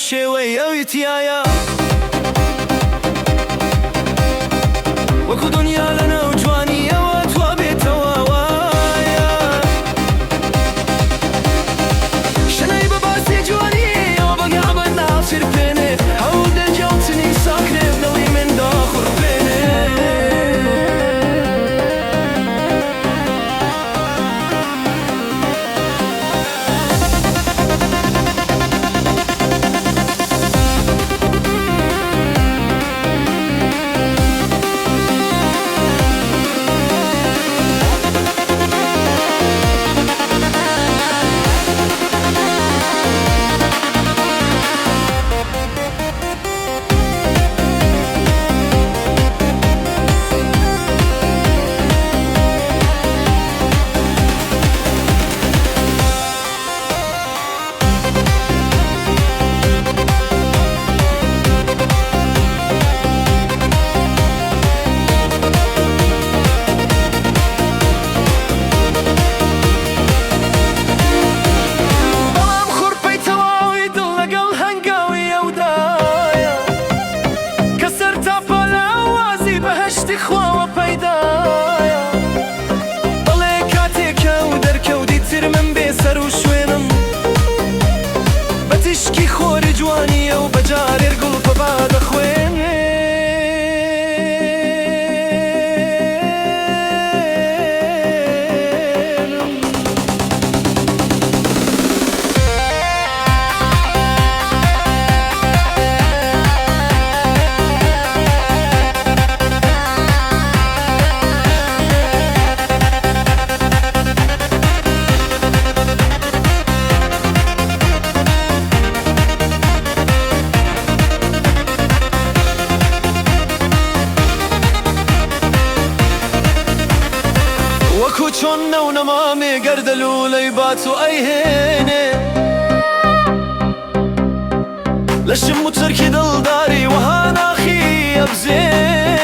شێوەی ئەوی تیایە. وەکو دنیا لەناو جوانیەوە توابێتەوە وایە. شنەی بە باسی جوانیەوە بەگا بە ناچرپێنێ، ئەو دەنگی ساکرێ دڵی من داخورپێنێ. بەڵام خورپەی تەواوی دڵ لەگەڵ هەنگاوی ئەودایە، کە سەر تاپا لە ئاوازی بەهەشتی خواوە پەیدایە. بەڵێ کاتێکە و دەرکەوت دیتر من بێ سەر و شوێنم، بە تیشکی خۆری جوانیە و بە جارێر گوڵپە با دەخوێنێ. وەکو چۆن نەونەمامێ گەردەلوولەی بات و ئەیهێنێ، لەشم و چرکی دڵداری وەها ناخی ئەبزێنێ.